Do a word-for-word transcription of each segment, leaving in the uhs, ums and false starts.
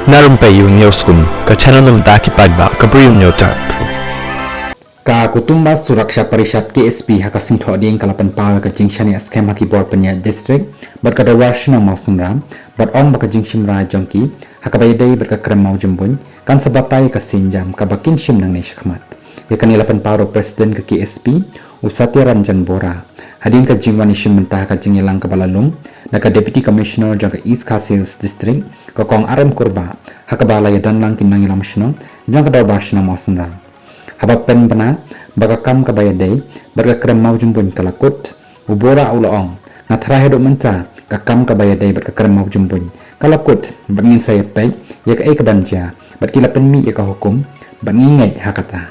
Na rympei ïa u News Room, ka channel na bynta ki paidbah, ka briew nyo tak. Ka Kutumba Suraksha Parishad K S P ha ka Sngi Thohdieng ka la pynpaw ïa ka jingshaniah skhem ha ki bor pynïaid district bad ka Dorbar Shnong Mawsynram, bad ong ba ka jingshim rai jong ki ha kaba ïadei bad ka krem mawjymbuiñ kan sa batai ïa ka sienjam kaba kin shim nangne shakhmat. Ïa kane la pynpaw da u President ka K S P, u Satyaranjan Bora, hadien ka jingwan ïashim bynta ha ka jingïalang kaba la lum da ka Deputy Commissioner jong ka East Khasi Hills District, ka Kong R M Kurbah, ha kaba la ïadon lang ki nongïalam shnong jong ka Dorbar Shnong Mawsynram. Haba pynbna ba ka kam kaba ïadei bad ka krem mawjymbuiñ ka la kut, u Bora u la ong, nga tharai haduh mynta ka kam kaba ïadei bad ka krem mawjymbuiñ ka la kut, bad ngin sa ïa peit ïa kaei kaban jia, bad ki la pynmih ïa ka hukum, bad ngi ngeit ha kata.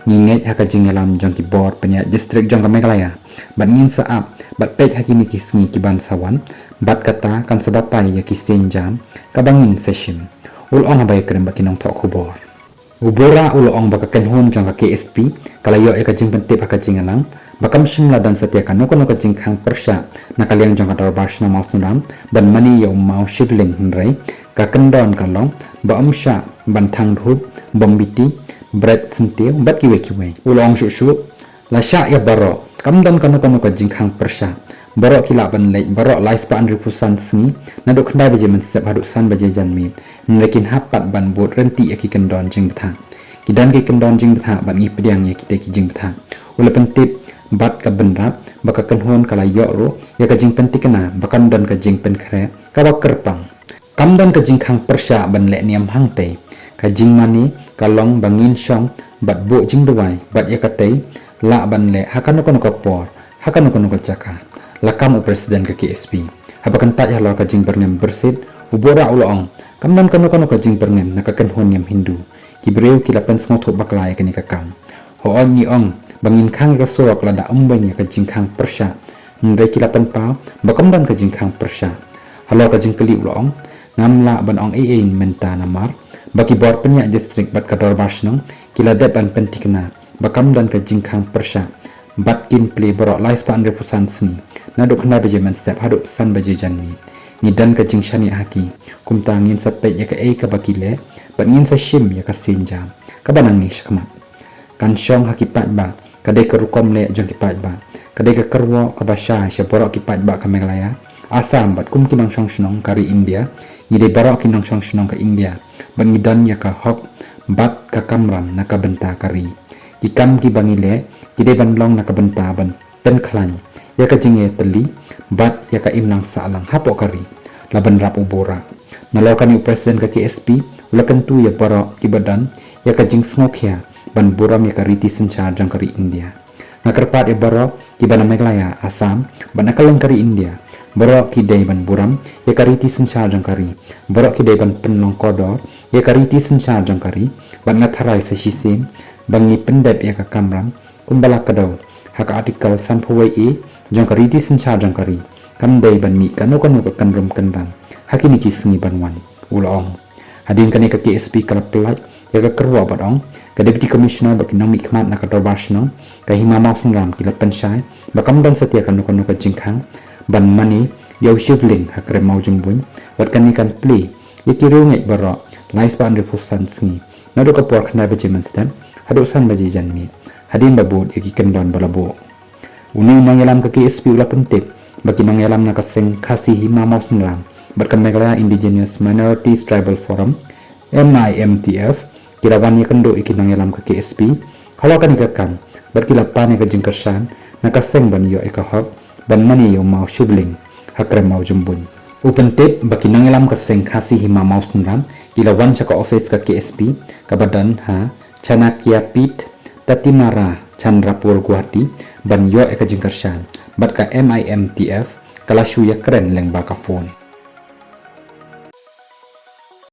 Ngi ngeit ha ka jingïalam jong ki bor pynïaid district jong ka Meghalaya, bad ngin sa ap bad peit ha kine ki sngi kiban sa wan, bad kata kan sa batai ïa ki sienjam kaba ngin sa shim, u la ong haba ïakren bad ki nongthoh khubor. U Bora u la ong ba ka kynhun jong ka K S P ka la ïoh ïa ka jingpyntip ha ka jingïalang ba kam shym la don satia kano kano ka jingkhang pyrshah na ka liang jong ka Dorbar Shnong Mawsynram ban mane ïa u maw shivling, hynrei ka kyndon ka long ba ym shah ban thang dhup, bom biti, bret syntiew bad kiwei kiwei. U la ong shuh shuh, la shah ïa baroh, kam don kano kano ka jingkhang pyrshah. Baroh ki lah ban leit baroh lai spah hynriewphew san sngi naduh khyndai baje mynstep haduh san baje janmiet. Hynrei kin hap pat ban bud ryntih ïa ki kyndon jingbthah. Ki don ki kyndon jingbthah bad ngi pdiang ïa kita ki jingbthah. U la pyntip bad ka bynrap ba ka kynhun ka la ïoh ruh ïa ka jingpyntikna ba kam don ka jingpynkhreh kaba kyrpang. Kam don ka jingkhang pyrshah ban leh niam hangtei. Ka jingmane ka long ba ngin shong bad buh jingduwai bad ïa katei lah ban leh ha kano kano ka por, ha kano kano ka jaka, la kam u President ka K S P. Haba kyntait halor ka jingbyrngem byrsit, u Bora u la ong, kam don kano kano ka jingbyrngem na ka kynhun niam Hindu. Ki briew ki la pynsngewthuh bakla ïa kane ka kam. Hooid, ngi ong ba ngin khang ïa ka surok lada ym beiñ ïa ka jingkhang pyrshah, hynrei ki la pynpaw ba kam don ka jingkhang pyrshah. Halor ka jingkylli u la ong, ngam lah ban ong ei ei mynta namar ba ki bor pynïaid district bad ka Dorbar Shnong ki la dep ban pyntikna ba kam don ka jingkhang pyrshah bad kin plie baroh lai spah hynriewphew san sngi naduh khyndai baje mynstep haduh san baje janmiet. Ngi don ka jingshaniah ha ki, kumta ngin sa peit ïa kaei kaba ki leh bad ngin sa shim ïa ka sienjam kaba nangne shakhmat. Kan shong ha ki paidbah, ka dei ka rukom leh jong ki paidbah. Ka dei ka kyrwoh kaba shai sha baroh ki paidbah ka Meghalaya, Assam bad kum ki nongshong shnong ka ri India. Ngi dei baroh ki nongshong shnong ka India bad ngi don ïa ka hok bad ka kamram na ka bynta ka ri. Ki kam kiba ngi leh ki dei ban long na ka bynta ban pynkhlaiñ ïa ka jingïatylli bad ïa ka imlang sahlang hapoh ka ri, la bynrap u Bora. Nalor kane u President ka K S P u la kyntu ïa baroh kiba don ïa ka jingsngewkhia ban burom ïa ka riti synshar jong ka ri India. Nga kyrpad ïa baroh kiba na Meghalaya, Assam bad na kylleng ka ri India, baroh ki dei ban burom ïa ka riti synshar jong ka ri, baroh ki dei ban pynlong kordor ïa ka riti synshar jong ka ri, bad nga tharai sa shisien ba ngi pyndep ïa ka kamram kumba la kdew ha ka Article sanphew wei A jong ka riti synshar jong ka ri, kam dei ban mih kano kano ka kynrum kynrang ha kine ki sngi ban wan, u la ong. Hadien kane ka K S P ka la pyllait ïa ka kyrwoh bad ong, ka Deputy Commissioner bad ki nongmihkhmat na ka Dorbar Shnong ka Hima Mawsynram ki la pynshai ba kam don satia kano kano ka jingkhang ban mane ïa u shivling ha krem mawjymbuiñ, bad kane kan plie ïa ki riewngeit baroh lai spah hynriewphew san sngi naduh ka por khyndai baje mynstep haduh san baje janmiet, hadien ba bud ïa ki kyndon ba la buh. Une u nongïalam ka K S P u la pyntip ba ki nongïalam na ka seng Khasi Hima Mawsynram bad ka Meghalaya Indigenous Minorities Tribal Forum, M I M T F, ki la wan ïakynduh ïa ki nongïalam ka K S P halor kane ka kam bad ki la pan ïa ka jingkyrshan na ka seng ban ïoh ïa ka hok ban mane ïa u maw shivling ha krem mawjymbuiñ. U pyntip ba ki nongïalam ka seng Khasi Hima Mawsynram ki la wan sha ka ophis ka K S P kaba don ha Chanakya Peeth, Tatimara, Chandrapur, Guwahati ban ïoh ïa ka jingkyrshan, bad ka M I M T F ka la shu ïakren lyngba ka phone.